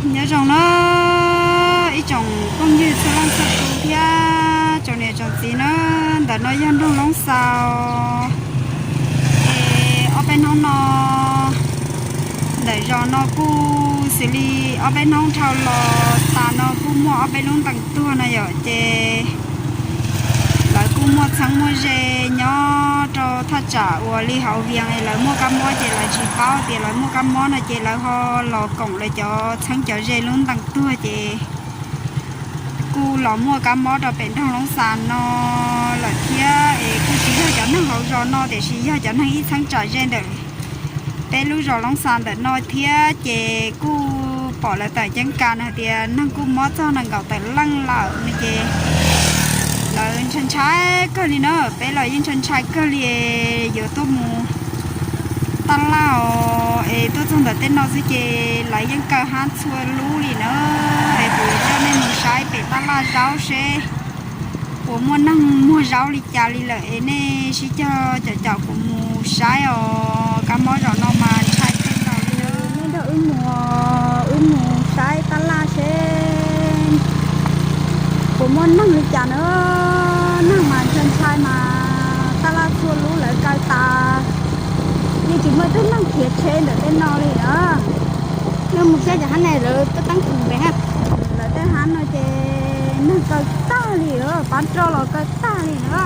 Nyob zoo na ib tsoom phooj ywg txhua leej txhua tus thiab tsoom niam tsoom txiv na, ntawm no yog nroog Loob Xaus. Es ob peb hnub no ntawm zos no kuj xws li ob peb hnub dhau los tas no kuj muaj ob peb lub ntees tuag no yom, ces lawv kuj muaj txheeb muaj ze nyob rau thaj tsam uas li hauv Vias es lawv muaj kab mob ces lawv tsis paub tias lawv muaj kab mob no ces lawv ho los koom lawv cov txheeb cov ze lub ntees tuag ces kuj los muaj kab mob rau pem nroog Loob Xaus no lawm thiab. Es kuj tsis yog cov neeg hauv zos no tiam sis yog cov neeg ib txheeb tsam ze ntawm peb lub zos Loob Xaus ntawm no thiab. Ces kuj pom lawv tawm ceeb kas hais tias neeg kuj mob txog nees nkaum tawm leej lawm no ces lawv ntshai ntshai kawg li na. Peb los yeej ntshai ntshai kawg li, yuav tuaj mus taj laj os. Es tuaj txog ntawm tej no xwb ces lawv yeej kaw hab txhua lub li na. Es kuv yuav coj nej mus saib pem taj laj zaub seb puas muaj neeg muag zaub li cas li lawm es nej sib cog caum caum kuv mus saib os. Kab mob zaum no mas ntshai kawg nkaus li. Nej nrog wb mus, wb mus saib taj laj seb puas muaj neeg li cas na. Neeg mas ntshai ntshai mas taj laj txhua lub lawv kaw tas, yeej tsis muaj ib tug neeg khiav tsheb ntawm tej no li na. Nej mus saib cov hab ne, lawv tuaj teeb tus npe ha. Lawv tej hab no ces neeg kaw tag li, pab roj los kaw tag li na.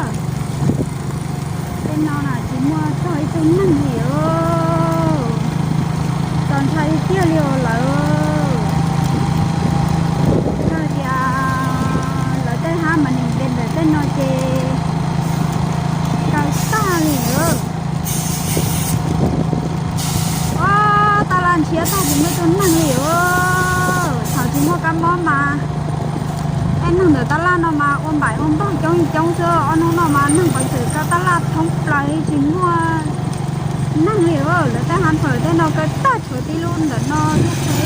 Tej no na tsis muaj txog ib tug neeg li os. Txaus ntshai tiag tiag li os lawm. Yog tias lawv tej hab mas nim npe ntawm tej no ces kaw tag li os. Ob, taj laj ntshiab tag tsis muaj ib tug neeg li os. Thaum tsis muaj kab mob mas tej neeg ntawm taj laj no mas ua npaim ua npog coob coob xwb. Ob hnub no mas neeg peev xwm kaw taj laj thoob plaws tsis muaj neeg li os. Lawv tej hab pem tej no kaw tag, tshuav tib lub ntawm no lub qheb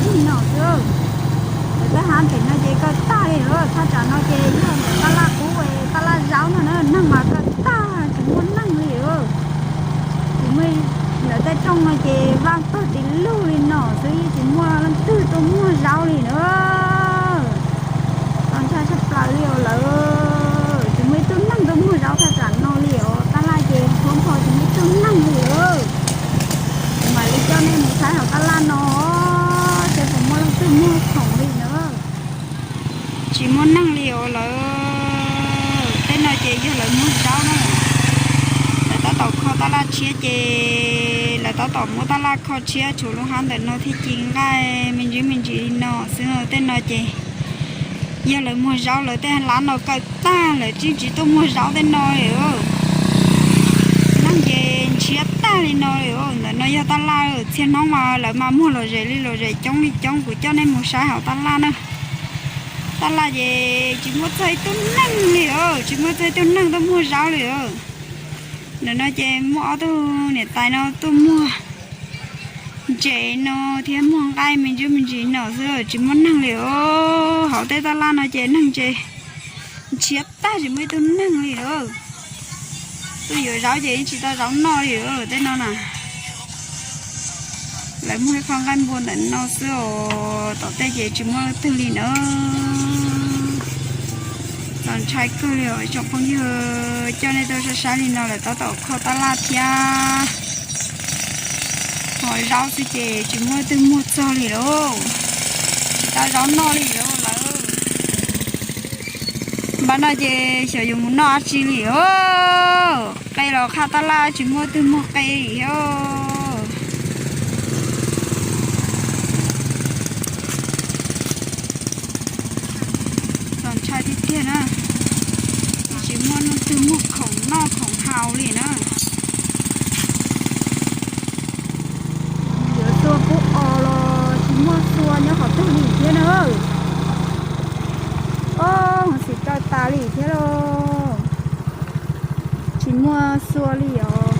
ncig no xwb. Lawv tej hab pem no ces kaw tag li os. Thaj tsam no ces yog ntawm taj laj qub, taj laj zaub no na, neeg mas kaw tag tsis muaj neeg li os. Tsis muaj, lawv tej rooj no ces vaj pawg tib lug li no xwb, yeej tsis muaj leej twg tuaj muag zaub li na. Txaus ntshai tshaj plaws li os lawm, tsis muaj ib tug neeg tuaj muag zaub thaj tsam no li os. Taj laj ces nthuav npo tsis muaj ib tug neeg li os. Kuv mam li coj nej mus saib hauv taj laj no seb puas muaj leej twg muag khoom li na. Tsis muaj neeg li os lawm. Tej no ces yog lawv muag zaub na. Lawv tab tom kho taj laj tshiab ces lawv tab tom muab taj laj kho tshiab, tshuav lub hab ntawm no thiab ci nqaij me ntsis me ntsis li no xwb. Tej no ces yog lawv muag zaub, lawv tej lab no kaw tag lawm, tsis tsis tuaj muag zaub tej no li. Neeg ces ntshiab tag li no li. Ntawm no yog taj laj, txhia hnub mas lawv mas muag lom zem li lom zem coob li coob. Kuv coj nej mus saib hauv taj laj na. Taj laj ces tsis muaj txog ib tug neeg li os, tsis muaj txog ib tug neeg tuaj muag zaub li os. Ntawm no ces muaj ob tug niam tais no tuaj muag ntses no thiab muag nqaij me ntsis me ntsis no xwb, tsis muaj neeg li os. Hauv tej taj laj no ces neeg ces ntshiab tag tsis muaj ib tug neeg li os. Tuaj yuav zaub ces yeej tsis tau zaub noj li os tej no na. Lawv muag ib qho nqaij npua ntawm no xwb os, tom tej ces tsis muaj leej twg li na. Txaus ntshai kawg li os tsoom phooj ywg, coj nej tuaj saib saib li no lawm tab tom kho taj laj thiab ho zaub xwb ces tsis muaj leej twg muag txog li lauj. Tsis tau zaub noj li lauj lawm. Npaj no ces xyov yuav mus noj dab tsi li os. Qe los qhaj taj laj tsis muaj leej twg muag qe li os. Txaus ntshai tiag tiag na, tsis muaj leej twg muag khoom noj khoom haus li na. Yuav xua pub os los tsis muaj xua nyob qhov twg li thiab na. Ob, xim kaw tas li thiab lauj. Tsis muaj xua li os.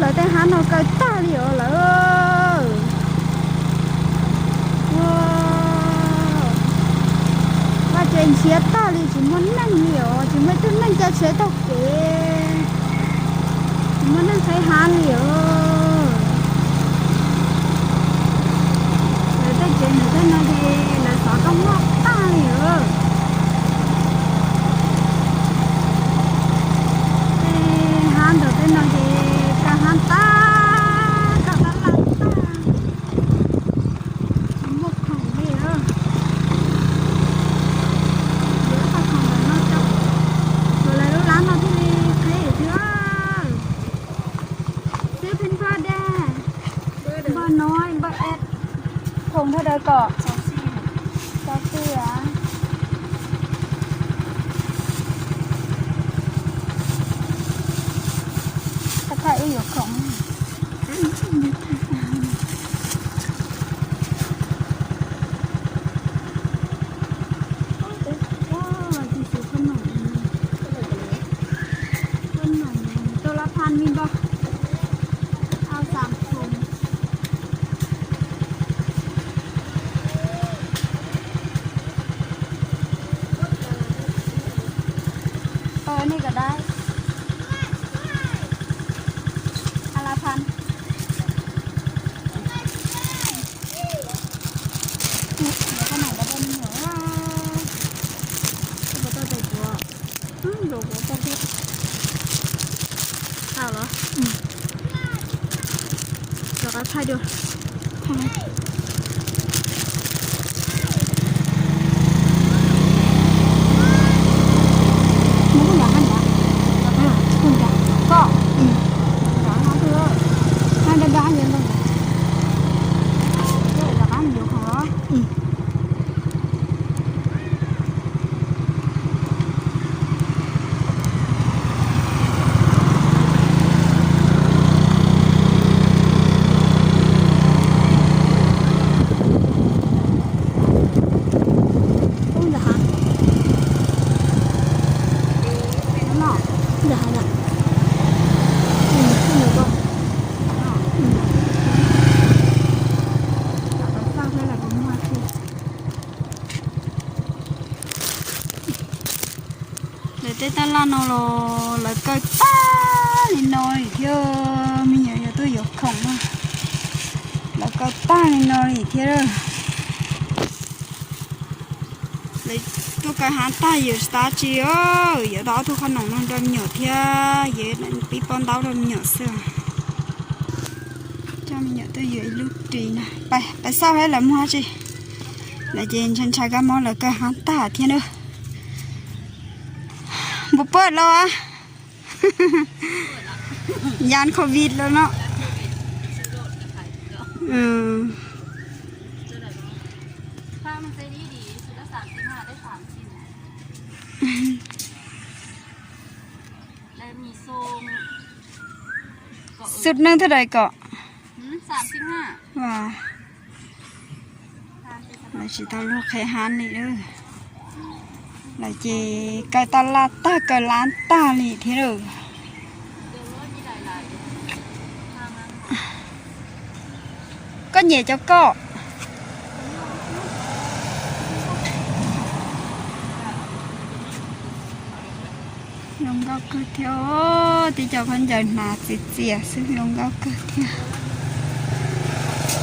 Lawv tej hab no kaw tag li os lawm. Vaj tse ntshiab tag li tsis muaj neeg li os, tsis muaj ib tug neeg caij tsheb taug kev, tsis muaj neeg saib hab li os. No npaj eb, khoom thawj daws kom xov xwm a, thaj thaj wb yuav khoom. Tus lab phan me npauj, ao xav khoom. Ơ, nej kom dab. A la phan. Ua, ua, ua, ua, ua, ua, ua, Tau los? Rov qab thaij dua. Mus kuj nram qab nrad. Kuj nrad. Koj. Nrad no twg? Nrad nrad nrad. Rov qab mus yuav khoom los? Ub, ntawm hav. Ntawm hav yom. Ntawm hav yom. Lawv tej taj laj no los lawv kaw tag li no li thiab, me nyuam yaus tuaj yuav khoom no, lawv kaw tag li no li thiab. Lawv tuaj kaw hav tag yuav tsis tas tsi, yuav tau ob tug qhob noom no rau me nyuam thiab, yuav pib pob ntaub rau me nyuam xwb. Coj me nyuam tuaj yuav ib lub ris na. Pais xauj saib lawv muag dab tsi. Lawv ces ntshai ntshai kab mob lawv kaw hav tag thiab na. Npua puaj los, yan covid los no. Xub neej thawj daim kom. Lawv tsis tau luag qheb hab li lawm. Lawv ces kaw taj laj tag kaw lab tag li thiab lawm. Koj nyiam cov koj. Zoo nkauj kawg thiab, tib co khaub ncaws hnav txias txias xwb, zoo nkauj kawg thiab.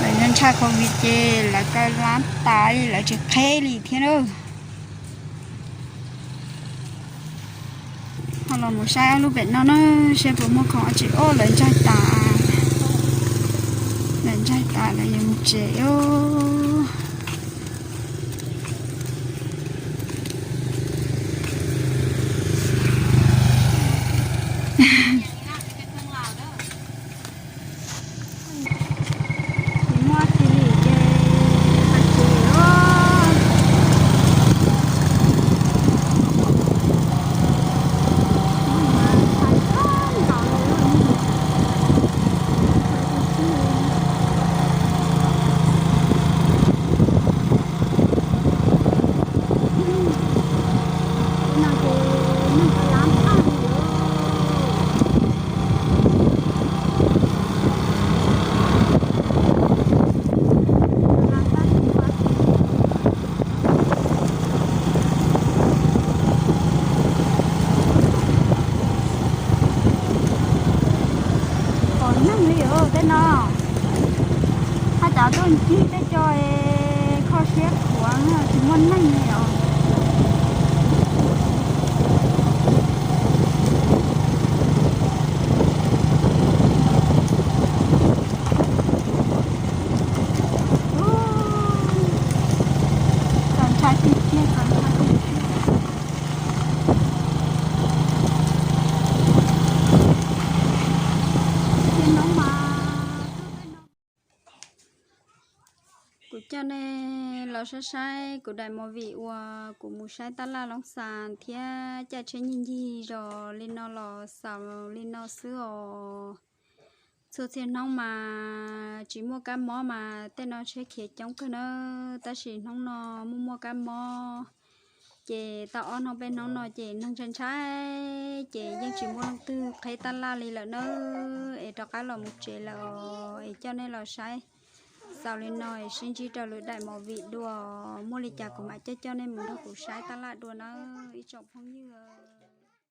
Lawv ntshai covid ces lawv kaw lab tas li, lawv tsis qheb li thiab na. Ho los mus saib ob lub pem no na, saib puas muaj khoom dab tsi. Ub, lawv ntsaig tas, lawv ntsaig tas lawv yuav mus tsev os. Tsis muaj tsi li ces pais tsev os. Pom neeg li os tej no, haj tseem tuaj ncig tej co kho siab khuav tsis muaj neeg li os. Txaus ntshai tiag tiag, txaus ntshai tiag tiag. Ces no mas, Kuv coj nej los saib saib kuv daim movie uas kuv mus saib tab laj Loob Xas thiab caij tsheb ncig ncig zos li no los xaus li no xwb os. Txhua txhia hnub mas tsis muaj kab mob mas tej no tsheb khiav coob kawg nawb, tab sis hnub no muaj muaj kab mob, ces tau ob hnub peb hnub no ces neeg ntshai ntshai, ces yeej tsis muaj leej twg qheb tab laj li lawm nawb, es rov qab los mus tsev lawm os. Es coj nej los saib xaus li no, es sib ntsib rau lwm daim movie dua, muaj li cas kuv mam coj coj nej mus nrog kuv saib tab laj dua nawb ib tsoom phooj ywg.